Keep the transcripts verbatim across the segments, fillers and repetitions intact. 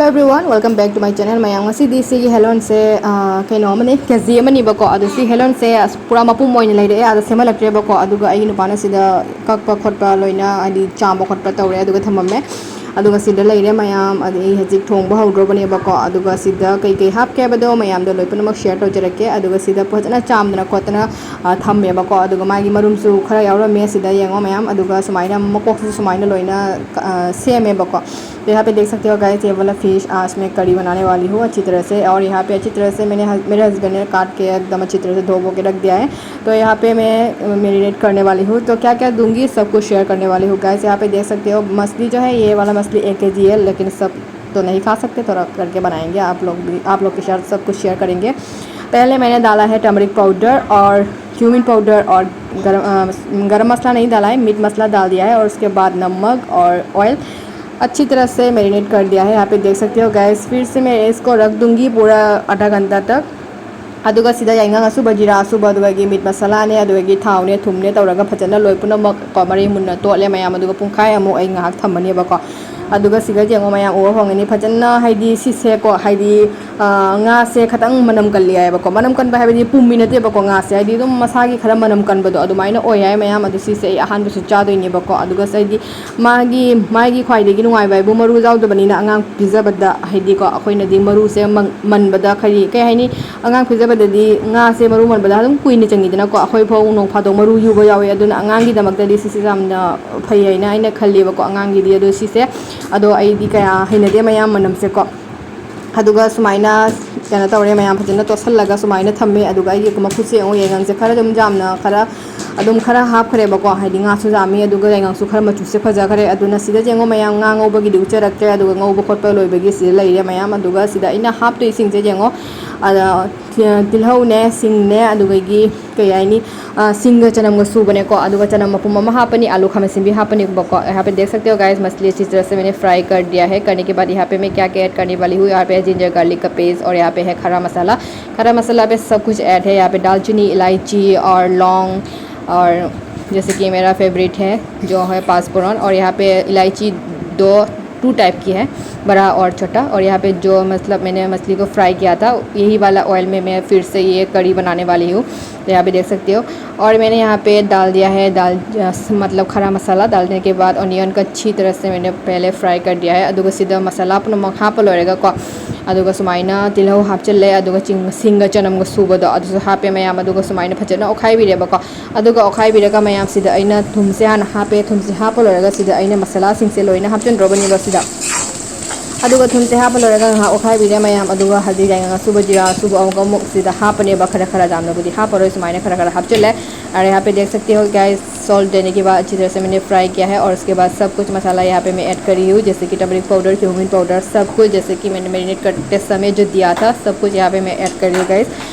Everyone, welcome back to my channel. ꯃꯌꯥꯝ, ꯉꯁꯤꯗꯤ ꯁꯤꯒꯤ ꯍꯦꯂꯣꯟꯁꯦ, ꯑꯥ, ꯀꯩꯅꯣ ꯑꯃꯅꯦ, ꯀꯦ ꯖꯤ ꯑꯃꯅꯤꯕꯀꯣ꯫ ꯑꯗꯣ ꯁꯤ ꯍꯦꯂꯣꯟꯁꯦ ꯑꯁ, ꯄꯨꯔꯥ ꯃꯄꯨꯝ ꯑꯣꯏꯅ ꯂꯩꯔꯛꯑꯦ, ꯑꯥꯗ ꯁꯦꯝꯍꯜꯂꯛꯇ꯭ꯔꯦꯕꯀꯣ꯫ ꯑꯗꯨꯒ ꯑꯩꯒꯤ ꯅꯨꯄꯥꯅ ꯁꯤꯗ ꯀꯛꯄ ꯈꯣꯠꯄ ꯂꯣꯏꯅ, ꯍꯥꯏꯗꯤ ꯆꯥꯝꯕ ꯈꯣꯠꯄ ꯇꯧꯔꯦ, ꯑꯗꯨꯒ ꯊꯝꯃꯝꯃꯦ꯫ ꯑꯗꯨꯒ ꯁꯤꯗ ꯂꯩꯔꯦ ꯃꯌꯥꯝ꯫ ꯑꯗꯩ ꯑꯩ ꯍꯧꯖꯤꯛ ꯊꯣꯡꯕ ꯍꯧꯗ꯭ꯔꯣꯕꯅꯦꯕꯀꯣ꯫ ꯑꯗꯨꯒ ꯁꯤꯗ ꯀꯩꯀꯩ ꯍꯥꯞꯀꯦ ꯍꯥꯏꯕꯗꯣ ꯃꯌꯥꯝꯗꯣ ꯂꯣꯏ ꯄꯨꯝꯅꯃꯛ ꯁꯤꯌꯔ ꯇꯧꯖꯔꯛꯀꯦ꯫ ꯑꯗꯨꯒ ꯁꯤꯗ ꯐꯖꯅ ꯆꯥꯝꯗꯅ ꯈꯣꯠꯇꯅ, ꯑꯥ, ꯊꯝꯃꯦꯕꯀꯣ꯫ ꯑꯗꯨꯒ ꯃꯥꯒꯤ ꯃꯔꯨꯝꯁꯨ ꯈꯔ ꯌꯥꯎꯔꯝꯃꯦ ꯁꯤꯗ, ꯌꯦꯡꯉꯣ ꯃꯌꯥꯝ꯫ ꯑꯗꯨꯒ ꯁꯨꯃꯥꯏꯅ ꯃꯀꯣꯛꯁꯤꯁꯨ ꯁꯨꯃꯥꯏꯅ ꯂꯣꯏꯅ, ꯑꯥ, ꯁꯦꯝꯃꯦꯕꯀꯣ꯫ तो यहाँ पे देख सकते हो गाइस, ये वाला फिश आज मैं करी बनाने वाली हूँ अच्छी तरह से। और यहाँ पे अच्छी तरह से मैंने हस-, मेरे हस्बैंड ने काट के एकदम अच्छी तरह से धो वो के रख दिया है। तो यहाँ पे मैं मैरिनेट करने वाली हूँ। तो क्या क्या दूंगी, सब कुछ शेयर करने वाली हूँ गाइस। यहाँ पे देख सकते हो, मछली जो है, ये वाला मछली एक के जी है, लेकिन सब तो नहीं खा सकते, थोड़ा करके बनाएंगे। आप लोग भी, आप लोग के साथ सब कुछ शेयर करेंगे। पहले मैंने डाला है टर्मरिक पाउडर और क्यूमिन पाउडर और गरम, अ, गरम मसाला नहीं डाला है, मीट मसाला डाल दिया है। और उसके बाद नमक और ऑयल, अच्छी तरह से मैरिनेट कर दिया है। यहाँ पे देख सकते हो गाइस, फिर से मैं इसको रख दूंगी पूरा आधा घंटा तक। ꯑꯗꯨꯒ ꯁꯤꯗ ꯌꯥꯏꯉꯪ ꯑꯁꯨꯕ, ꯖꯤꯔꯥ ꯑꯁꯨꯕ, ꯑꯗꯨꯒ ꯃꯤꯠ ꯃꯁꯥꯂꯥꯅꯦ, ꯑꯗꯨꯒ ꯊꯥꯎꯅꯦ, ꯊꯨꯝꯅꯦ ꯇꯧꯔꯒ ꯐꯖꯅ ꯂꯣꯏ ꯄꯨꯝꯅꯃꯛ ꯀꯣ ꯃꯔꯩ ꯃꯨꯟꯅ ꯇꯣꯠꯂꯦ ꯃꯌꯥꯝ꯫ ꯑꯗꯨꯒ ꯄꯨꯡꯈꯥꯏ ꯑꯃꯨꯛ ꯑꯩ ꯉꯥꯏꯍꯥꯛ ꯊꯝꯃꯅꯦꯕꯀꯣ꯫ ꯑꯗꯨꯒ ꯁꯤꯗ ꯌꯦꯡꯉꯣ ꯃꯌꯥꯝ, ꯎꯕ ꯐꯪꯒꯅꯤ ꯐꯖꯅ, ꯍꯥꯏꯗꯤ ꯁꯤꯁꯦꯀꯣ, ꯍꯥꯏꯗꯤ, ꯑ, ꯉꯥꯁꯦ ꯈꯤꯇꯪ ꯃꯅꯝ ꯀꯜꯂꯤ ꯍꯥꯏꯕꯀꯣ꯫ ꯃꯅꯝ ꯀꯟꯕ ꯍꯥꯏꯕꯗꯤ ꯄꯨꯝꯃꯤ ꯅꯠꯇꯦꯕꯀꯣ, ꯉꯥꯁꯦ ꯍꯥꯏꯗꯤ ꯑꯗꯨꯝ ꯃꯁꯥꯒꯤ ꯈꯔ ꯃꯅꯝ ꯀꯟꯕꯗꯣ ꯑꯗꯨꯃꯥꯏꯅ ꯑꯣꯏ ꯍꯥꯏ ꯃꯌꯥꯝ꯫ ꯑꯗꯨ ꯁꯤꯁꯦ ꯑꯩ ꯑꯍꯥꯟꯕꯁꯨ ꯆꯥꯗꯣꯏꯅꯦꯕꯀꯣ꯫ ꯑꯗꯨꯒ ꯁꯤ ꯍꯥꯏꯗꯤ ꯃꯥꯒꯤ, ꯃꯥꯒꯤ ꯈ꯭ꯋꯥꯏꯗꯒꯤ ꯅꯨꯡꯉꯥꯏꯕ ꯍꯥꯏꯕꯨ ꯃꯔꯨ ꯌꯥꯎꯗꯕꯅꯤꯅ ꯑꯉꯥꯡ ꯄꯤꯖꯕꯗ, ꯍꯥꯏꯗꯤꯀꯣ, ꯑꯩꯈꯣꯏꯅꯗꯤ ꯃꯔꯨꯁꯦ ꯃꯪ-, ꯃꯟꯕꯗ ꯀꯔꯤ, ꯀꯩ ꯍꯥꯏꯅꯤ, ꯑꯉꯥꯡ ꯄꯤꯖꯕꯗꯗꯤ ꯉꯥꯁꯦ ꯃꯔꯨ ꯃꯟꯕꯗ ꯑꯗꯨꯝ ꯀꯨꯏꯅ ꯆꯪꯉꯤꯗꯅꯀꯣ꯫ ꯑꯩꯈꯣꯏ ꯐꯥꯎ ꯅꯣꯡ ꯐꯥꯗꯣꯛ ꯃꯔꯨ ꯌꯨꯕ ꯌꯥꯎꯋꯤ꯫ ꯑꯗꯨꯅ ꯑꯉꯥꯡꯒꯤꯗꯃꯛꯇꯗꯤ ꯁꯤꯁꯦ ꯌꯥꯝꯅ ꯐꯩ ꯍꯥꯏꯅ ꯑꯩꯅ ꯈꯜꯂꯦꯕꯀꯣ, ꯑꯉꯥꯡꯒꯤꯗꯤ꯫ ꯑꯗꯣ ꯁꯤꯁꯦ, ꯑꯗꯣ ꯑꯩꯗꯤ ꯀꯌꯥ ꯍꯩꯅꯗꯦ ꯃꯌꯥꯝ ꯃꯅꯝꯁꯦꯀꯣ꯫ ꯑꯗꯨꯒ ꯁꯨꯃꯥꯏꯅ ꯀꯩꯅꯣ ꯇꯧꯔꯦ ꯃꯌꯥꯝ, ꯐꯖꯅ ꯇꯣꯠꯁꯜꯂꯒ ꯁꯨꯃꯥꯏꯅ ꯊꯝꯃꯦ꯫ ꯑꯗꯨꯒ ꯑꯩꯒꯤ ꯃꯈꯨꯠꯁꯦ ꯌꯦꯡꯉꯣ, ꯌꯥꯏꯉꯪꯁꯦ ꯈꯔ ꯑꯗꯨꯝ ꯌꯥꯝꯅ ꯈꯔ ꯑꯗꯨꯝ ꯈꯔ ꯍꯥꯞꯈ꯭ꯔꯦꯕꯀꯣ, ꯍꯥꯏꯗꯤ ꯉꯥꯁꯨ ꯌꯥꯝꯃꯤ, ꯑꯗꯨꯒ ꯌꯥꯏꯉꯪꯁꯨ ꯈꯔ ꯃꯆꯨꯁꯦ ꯐꯖꯈ꯭ꯔꯦ꯫ ꯑꯗꯨꯅ ꯁꯤꯗ ꯌꯦꯡꯉꯣ ꯃꯌꯥꯝ, ꯉꯥ ꯉꯧꯕꯒꯤꯗꯤ ꯎꯠꯆꯔꯛꯇ꯭ꯔꯦ꯫ ꯑꯗꯨꯒ ꯉꯧꯕ ꯈꯣꯠꯄ ꯂꯣꯏꯕꯒꯤ ꯁꯤꯗ ꯂꯩꯔꯦ ꯃꯌꯥꯝ꯫ ꯑꯗꯨꯒ ꯁꯤꯗ ꯑꯩꯅ ꯍꯥꯞꯇꯣꯏꯁꯤꯡꯁꯦ ꯌꯦꯡꯉꯣ, ꯑꯗ, ꯇꯤꯜꯍꯧꯅꯦ, ꯁꯤꯡꯅꯦ, ꯑꯗꯨꯗꯒꯤ ꯀꯩ ꯍꯥꯏꯅꯤ, ꯑ, ꯁꯤꯡꯒ ꯆꯅꯝꯒ ꯁꯨꯕꯅꯦꯀꯣ꯫ ꯑꯗꯨꯒ ꯆꯅꯝ ꯃꯄꯨꯝ ꯑꯃ ꯍꯥꯞꯄꯅꯤ, ꯑꯥꯂꯨ ꯈꯥꯃꯦꯟ ꯑꯁꯤꯟꯕꯤ ꯍꯥꯞꯄꯅꯦꯕꯀꯣ꯫ यहाँ पे देख सकते हो गाइस, मछली अच्छी तरह से मैंने फ्राई कर दिया है। करने के बाद यहाँ पे मैं क्या क्या ऐड करने वाली हूँ, यहाँ पे है जिंजर गार्लिक का पेस्ट और यहाँ पे है खड़ा मसाला। खड़ा मसाला पे सब कुछ ऐड है। यहाँ पे दालचीनी, इलायची और लौंग, और जैसे कि मेरा फेवरेट है जो है पाँच फोरन, और यहाँ पे इलायची दो, टू टाइप की है, बड़ा और छोटा। और यहाँ पे जो, मतलब, मैंने मछली को फ्राई किया था, यही वाला ऑयल में मैं फिर से ये करी बनाने वाली हूँ। तो यहाँ पे देख सकते हो। और मैंने यहाँ पे डाल दिया है दाल, अ, मतलब, खड़ा मसाला। डालने के बाद ऑनियन को अच्छी तरह से मैंने पहले फ्राई कर दिया है। ꯑꯗꯨꯒ ꯁꯤꯗ ꯃꯁꯥꯂꯥ ꯄꯨꯝꯅꯃꯛ ꯍꯥꯞꯄ ꯂꯣꯏꯔꯒꯀꯣ, ꯑꯗꯨꯒ ꯁꯨꯃꯥꯏꯅ ꯇꯤꯜꯍꯧ ꯍꯥꯞꯆꯤꯜꯂꯦ, ꯑꯗꯨꯒ ꯆꯤꯡ-, ꯁꯤꯡꯒ ꯆꯅꯝꯒ ꯁꯨꯕꯗꯣ ꯑꯗꯨꯁꯨ ꯍꯥꯞꯄꯦ ꯃꯌꯥꯝ, ꯑꯗꯨꯒ ꯁꯨꯃꯥꯏꯅ ꯐꯖꯅ ꯑꯣꯠꯈꯥꯏꯕꯤꯔꯦꯕꯀꯣ꯫ ꯑꯗꯨꯒ ꯑꯣꯠꯈꯥꯏꯕꯤꯔꯒ ꯃꯌꯥꯝꯁꯤꯗ ꯑꯩꯅ ꯊꯨꯝꯁꯦ ꯍꯥꯟꯅ ꯍꯥꯞꯄꯦ꯫ ꯊꯨꯝꯁꯦ ꯍꯥꯞꯄ ꯂꯣꯏꯔꯒ ꯁꯤꯗ ꯑꯩꯅ ꯃꯁꯥꯂꯥꯁꯤꯡꯁꯦ ꯂꯣꯏꯅ ꯍꯥꯞꯆꯤꯟꯗ꯭ꯔꯣꯕꯅꯦꯕ ꯁꯤꯗ꯫ ꯑꯗꯨꯒ ꯊꯨꯝꯁꯦ ꯍꯥꯞꯄ ꯂꯣꯏꯔꯒ ꯉꯥꯏꯍꯥꯛ ꯑꯣꯠꯈꯥꯏꯕꯤꯔꯦ ꯃꯌꯥꯝ꯫ ꯑꯗꯨꯒ ꯍꯥꯏꯗꯤ ꯌꯥꯏꯉꯪ ꯑꯁꯨꯕ, ꯖꯤꯔꯥ ꯑꯁꯨꯕ ꯑꯃꯨꯛ ꯑꯃꯨꯛ ꯁꯤꯗ ꯍꯥꯞꯄꯅꯦꯕ, ꯈꯔ ꯈꯔ, ꯌꯥꯝꯅꯕꯨꯗꯤ ꯍꯥꯞꯄꯔꯣꯏ, ꯁꯨꯃꯥꯏꯅ ꯈꯔ ꯈꯔ ꯍꯥꯞꯆꯤꯜꯂꯦ꯫ अरे यहाँ पे देख सकते हो गाइस, सॉल्ट देने के बाद अच्छी तरह से मैंने फ्राई किया है और उसके बाद सब कुछ मसाला यहाँ पे मैं ऐड कर रही हूँ, जैसे कि टर्मरिक पाउडर, क्यूमिन पाउडर, सब कुछ, जैसे कि मैंने मैरिनेट करते समय जो दिया था, सब कुछ यहाँ पे मैं ऐड कर रही हूँ गाइस।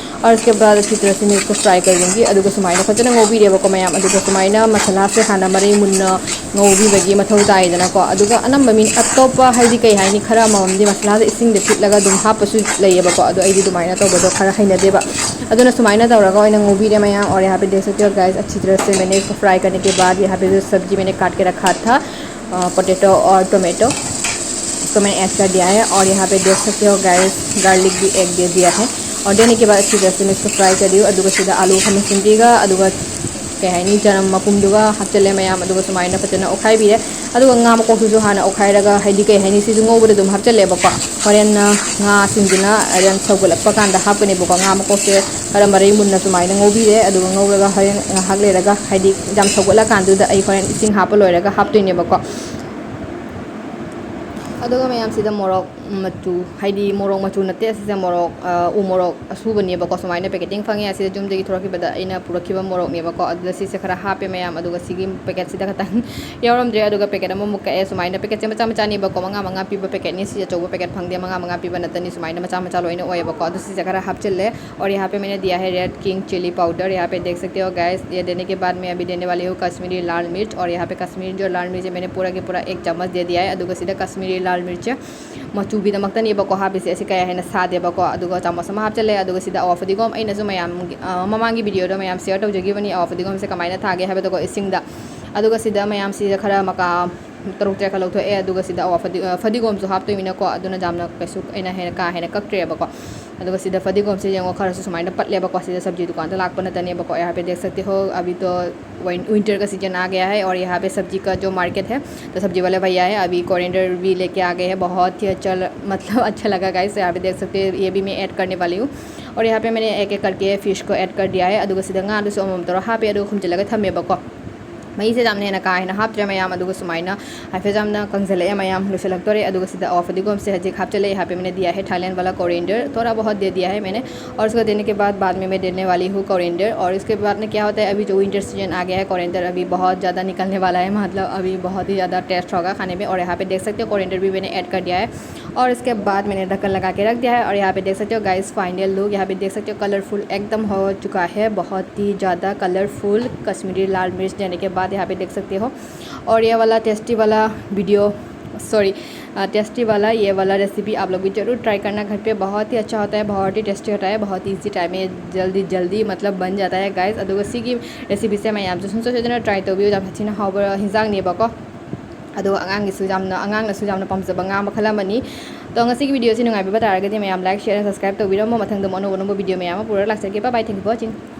और उसके बाद अच्छी तरह से मैं इसको फ्राई कर लूँगी। ꯑꯗꯨꯒ ꯁꯨꯃꯥꯏꯅ ꯐꯖꯅ ꯉꯧꯕꯤꯔꯦꯕꯀꯣ ꯃꯌꯥꯝ꯫ ꯑꯗꯨꯒ ꯁꯨꯃꯥꯏꯅ ꯃꯁꯥꯂꯥꯁꯦ ꯍꯥꯟꯅ ꯃꯔꯩ ꯃꯨꯟꯅ ꯉꯧꯕꯤꯕꯒꯤ ꯃꯊꯧ ꯇꯥꯏꯗꯅꯀꯣ꯫ ꯑꯗꯨꯒ ꯑꯅꯝꯕ ꯃꯤ ꯑꯇꯣꯞꯄ, ꯍꯥꯏꯗꯤ, ꯀꯩ ꯍꯥꯏꯅꯤ, ꯈꯔ ꯑꯃꯃꯝꯗꯤ ꯃꯁꯥꯂꯥꯁꯦ ꯏꯁꯤꯡꯗ ꯊꯤꯠꯂꯒ ꯑꯗꯨꯝ ꯍꯥꯞꯄꯁꯨ ꯂꯩꯌꯦꯕꯀꯣ꯫ ꯑꯗꯣ ꯑꯩꯗꯤ ꯑꯗꯨꯃꯥꯏꯅ ꯇꯧꯕꯗꯣ ꯈꯔ ꯍꯩꯅꯗꯦꯕ꯫ ꯑꯗꯨꯅ ꯁꯨꯃꯥꯏꯅ ꯇꯧꯔꯒ ꯑꯣꯏꯅ ꯉꯧꯕꯤꯔꯦ ꯃꯌꯥꯝ꯫ और यहाँ पे देख सकते हो गाइस, अच्छी तरह से मैंने इसको फ्राई करने के बाद यहाँ पे जो सब्जी मैंने काट के रखा था, पोटैटो और टोमेटो, इसको मैंने ऐड कर दिया है। और यहाँ पे देख सकते हो गाइस, गार्लिक भी एक दे दिया है। और देने के बाद अच्छी तरह से मैं इसको फ्राई कर रही हूँ। ꯑꯗꯨꯒ ꯁꯤꯗ ꯑꯥꯂꯨ ꯈꯥꯃꯦꯟ ꯑꯁꯤꯟꯕꯤꯒ ꯑꯗꯨꯒ, ꯀꯩ ꯍꯥꯏꯅꯤ, ꯆꯅꯝ ꯃꯄꯨꯝꯗꯨꯒ ꯍꯥꯞꯆꯤꯜꯂꯦ ꯃꯌꯥꯝ꯫ ꯑꯗꯨꯒ ꯁꯨꯃꯥꯏꯅ ꯐꯖꯅ ꯑꯣꯠꯈꯥꯏꯕꯤꯔꯦ꯫ ꯑꯗꯨꯒ ꯉꯥ ꯃꯀꯣꯛꯇꯨꯁꯨ ꯍꯥꯟꯅ ꯑꯣꯠꯈꯥꯏꯔꯒ, ꯍꯥꯏꯗꯤ, ꯀꯩ ꯍꯥꯏꯅꯤ, ꯁꯤꯁꯨ ꯉꯧꯕꯗ ꯑꯗꯨꯝ ꯍꯥꯞꯆꯤꯜꯂꯦꯕꯀꯣ꯫ ꯍꯣꯔꯦꯟ ꯉꯥꯁꯤꯡꯁꯤꯅ ꯍꯣꯔꯦꯟ ꯁꯧꯒꯠꯂꯛꯄ ꯀꯥꯟꯗ ꯍꯥꯞꯀꯅꯦꯕꯀꯣ꯫ ꯉꯥ ꯃꯀꯣꯛꯁꯦ ꯈꯔ ꯃꯔꯩ ꯃꯨꯟꯅ ꯁꯨꯃꯥꯏꯅ ꯉꯧꯕꯤꯔꯦ꯫ ꯑꯗꯨꯒ ꯉꯧꯔꯒ ꯍꯣꯔꯦꯟ ꯉꯥꯏꯍꯥꯛ ꯂꯩꯔꯒ, ꯍꯥꯏꯗꯤ, ꯌꯥꯝ ꯁꯧꯒꯠꯂꯀꯥꯟꯗꯨꯗ ꯑꯩ ꯍꯣꯔꯦꯟ ꯏꯁꯤꯡ ꯍꯥꯞꯄ ꯂꯣꯏꯔꯒ ꯍꯥꯞꯇꯣꯏꯅꯦꯕꯀꯣ꯫ ꯑꯗꯨꯒ ꯃꯌꯥꯝꯁꯤꯗ ꯃꯣꯔꯣꯛ ꯃꯆꯨ, ꯍꯥꯏꯗꯤ, ꯃꯣꯔꯣꯛ ꯃꯆꯨ ꯅꯠꯇꯦ, ꯑꯁꯤꯁꯦ ꯃꯣꯔꯣꯛ, ꯑ, ꯎ ꯃꯣꯔꯣꯛ ꯑꯁꯨꯕꯅꯦꯕꯀꯣ꯫ ꯁꯨꯃꯥꯏꯅ ꯄꯦꯀꯦꯇꯤꯡ ꯐꯪꯉꯦ꯫ ꯑꯁꯤꯗ ꯌꯨꯝꯗꯒꯤ ꯊꯣꯔꯛꯈꯤꯕꯗ ꯑꯩꯅ ꯄꯨꯔꯛꯈꯤꯕ ꯃꯣꯔꯣꯛꯅꯦꯕꯀꯣ꯫ ꯑꯗꯨꯗ ꯁꯤꯁꯦ ꯈꯔ ꯍꯥꯞꯄꯦ ꯃꯌꯥꯝ꯫ ꯑꯗꯨꯒ ꯁꯤꯒꯤ ꯄꯦꯀꯦꯠꯁꯤꯗ ꯈꯇꯪ ꯌꯥꯎꯔꯝꯗ꯭ꯔꯦ꯫ ꯑꯗꯨꯒ ꯄꯦꯀꯦꯠ ꯑꯃꯃꯨꯛ ꯀꯛꯑꯦ꯫ ꯁꯨꯃꯥꯏꯅ ꯄꯦꯀꯦꯠꯁꯦ ꯃꯆꯥ ꯃꯆꯥꯅꯦꯕꯀꯣ, ꯃꯉꯥ ꯃꯉꯥ ꯄꯤꯕ ꯄꯦꯀꯦꯠꯅꯤ꯫ ꯁꯤ ꯑꯆꯧꯕ ꯄꯦꯀꯦꯠ ꯐꯪꯗꯦ, ꯃꯉꯥ ꯃꯉꯥ ꯄꯤꯕ ꯅꯠꯇꯅꯤ꯫ ꯁꯨꯃꯥꯏꯅ ꯃꯆꯥ ꯃꯆꯥ ꯂꯣꯏꯅ ꯑꯣꯏꯌꯦꯕꯀꯣ꯫ ꯑꯗꯨ ꯁꯤꯁꯦ ꯈꯔ ꯍꯥꯞꯆꯤꯜꯂꯦ꯫ और यहाँ पे मैंने दिया है रेड किंग चिली पाउडर, यहाँ पे देख सकते हो गाइस। ये देने के बाद मैं अभी देने वाली हूँ कश्मीरी लाल मिर्च, और यहाँ पे कश्मीरी जो लाल मिर्च है, मैंने पूरा के पूरा एक चम्मच दे दिया है। ꯑꯗꯨꯒ ꯁꯤꯗ ꯀꯥꯁꯃꯤꯔꯤ ꯂꯥꯜ ꯃꯤꯔꯆ ꯃꯆꯨꯒꯤꯗꯃꯛꯇꯅꯦꯕꯀꯣ ꯍꯥꯞꯄꯤꯁꯦ꯫ ꯑꯁꯤ ꯀꯌꯥ ꯍꯦꯟꯅ ꯁꯥꯗꯦꯕꯀꯣ꯫ ꯑꯗꯨꯒ ꯆꯥꯃꯁ ꯑꯃ ꯍꯥꯞꯆꯜꯂꯦ꯫ ꯑꯗꯨꯒ ꯁꯤꯗ ꯑꯋꯥ ꯐꯗꯤꯒꯣꯝ, ꯑꯩꯅꯁꯨ ꯃꯌꯥꯝꯒꯤ, ꯑ, ꯃꯃꯥꯡꯒꯤ ꯚꯤꯗꯤꯑꯣꯗ ꯃꯌꯥꯝ ꯁꯤꯌꯔ ꯇꯧꯖꯈꯤꯕꯅꯤ ꯑꯋꯥ ꯐꯗꯤꯒꯣꯝꯁꯦ ꯀꯃꯥꯏꯅ ꯊꯥꯒꯦ ꯍꯥꯏꯕꯗꯣꯀꯣ, ꯏꯁꯤꯡꯗ꯫ ꯑꯗꯨꯒ ꯁꯤꯗ ꯃꯌꯥꯝꯁꯤꯗ ꯈꯔ ꯃꯀꯥ ꯇꯔꯨꯛ ꯇꯔꯦꯠ ꯈꯛ ꯂꯧꯊꯣꯛꯑꯦ꯫ ꯑꯗꯨꯒ ꯁꯤꯗ ꯑꯋꯥ ꯐꯗꯤ-, ꯑ, ꯐꯗꯤꯒꯣꯝꯁꯨ ꯍꯥꯞꯇꯣꯏꯅꯤꯅꯀꯣ, ꯑꯗꯨꯅ ꯌꯥꯝꯅ ꯀꯩꯁꯨ ꯑꯩꯅ ꯍꯦꯟꯅ ꯀꯥ ꯍꯦꯟꯅ ꯀꯛꯇ꯭ꯔꯦꯕꯀꯣ꯫ ꯑꯗꯨꯒ ꯁꯤꯗ ꯐꯗꯤꯒꯣꯝꯁꯦ ꯌꯦꯡꯉꯣ, ꯈꯔꯁꯨ ꯁꯨꯃꯥꯏꯅ ꯄꯠꯂꯦꯕꯀꯣ꯫ ꯁꯤꯗ ꯁꯕꯖꯤ ꯗꯨꯀꯥꯟꯗ ꯂꯥꯛꯄ ꯅꯠꯇꯅꯦꯕꯀꯣ꯫ यहाँ पे देख सकते हो, अभी तो विन-, विंटर का सीजन आ गया है और यहाँ पे सब्जी का जो मार्केट है, तो सब्जी वाले भैया है, अभी कोरिएंडर भी लेके आ गए हैं। बहुत ही अच्छा ल-, मतलब अच्छा लगा गाइस। यहाँ पे देख सकते हो, ये भी मैं ऐड करने वाली हूँ। और यहाँ पे मैंने एक एक करके फिश को ऐड कर दिया है꯫ ꯑꯗꯨꯒ ꯁꯤꯗ ꯉꯥꯗꯨꯁꯨ ꯑꯃꯃꯝ ꯇꯧꯔ ꯍꯥꯞꯄꯦ, ꯑꯗꯨꯒ ꯈꯨꯝꯖꯤꯜꯂꯒ ꯊꯝꯃꯦꯕꯀꯣ꯫ ꯃꯍꯤꯁꯦ ꯌꯥꯝꯅ ꯍꯦꯟꯅ ꯀꯥ ꯍꯦꯟꯅ ꯍꯥꯞꯇ꯭ꯔꯦ ꯃꯌꯥꯝ꯫ ꯑꯗꯨꯒ ꯁꯨꯃꯥꯏꯅ ꯍꯥꯏꯐꯦꯠ ꯌꯥꯝꯅ ꯀꯪꯁꯤꯜꯂꯛꯑꯦ ꯃꯌꯥꯝ, ꯂꯣꯏꯁꯤꯜꯂꯛꯇꯣꯔꯦ꯫ ꯑꯗꯨꯒ ꯁꯤꯗ ꯑꯋꯥ ꯐꯗꯤꯒꯣꯝꯁꯦ ꯍꯧꯖꯤꯛ ꯍꯥꯞꯆꯤꯜꯂꯛꯑꯦ꯫ यहाँ पे मैंने दिया है थाईलैंड वाला कोरिएंडर, थोड़ा बहुत दे दिया है मैंने। और उसको देने के बाद, बाद में मैं देने वाली हूँ कोरिएंडर। और इसके बाद में क्या होता है, अभी जो विंटर सीजन आ गया है, कोरिएंडर अभी बहुत ज़्यादा निकलने वाला है, मतलब अभी बहुत ही ज़्यादा टेस्ट होगा खाने में। और यहाँ पे देख सकते हो, कोरिएंडर भी मैंने ऐड कर दिया है। और इसके बाद मैंने ढक्कन लगा के रख दिया है। और यहाँ पे देख सकते हो गाइस, फाइनल लुक, यहाँ पे देख सकते हो, कलरफुल एकदम हो चुका है, बहुत ही ज़्यादा कलरफुल कश्मीरी लाल मिर्च देने के बाद। यहाँ पे देख सकते हो, और ये वाला टेस्टी वाला वीडियो, सॉरी, टेस्टी वाला ये वाला रेसिपी आप लोग भी ज़रूर ट्राई करना घर पे। बहुत ही अच्छा होता है, बहुत ही टेस्टी होता है, बहुत ईजी टाइम में जल्दी जल्दी मतलब बन जाता है गाइस꯫ ꯑꯗꯨꯒ ꯁꯤꯒꯤ ꯔꯦꯁꯤꯄꯤꯁꯦ ꯃꯌꯥꯝꯁꯨ ꯁꯨꯡꯁꯣꯏ ꯁꯣꯏꯗꯅ ꯇ꯭ꯔꯥꯏ ꯇꯧꯕꯤꯌꯨ꯫ ꯌꯥꯝ ꯊꯤꯅ ꯍꯥꯎꯕ ꯍꯤꯟꯖꯥꯡꯅꯦꯕꯀꯣ꯫ ꯑꯗꯨꯒ ꯑꯉꯥꯡꯒꯤꯁꯨ ꯌꯥꯝꯅ, ꯑꯉꯥꯡꯅꯁꯨ ꯌꯥꯝꯅ ꯄꯥꯝꯖꯕ ꯉꯥ ꯃꯈꯜ ꯑꯃꯅꯤ꯫ ꯑꯗꯣ ꯉꯁꯤꯒꯤ ꯚꯤꯗꯤꯑꯣꯁꯤ ꯅꯨꯡꯉꯥꯏꯕꯤꯕ ꯇꯥꯔꯒꯗꯤ ꯃꯌꯥꯝ like, share, and subscribe ꯇꯧꯕꯤꯔꯝꯃꯣ꯫ ꯃꯊꯪꯗ ꯑꯃꯨꯛ ꯑꯅꯧ ꯑꯅꯧꯕ ꯚꯤꯗꯤꯑꯣ ꯃꯌꯥꯝ ꯑꯃ ꯄꯨꯔꯒ ꯂꯥꯛꯆꯒꯦ꯫ Bye bye, thank you for watching.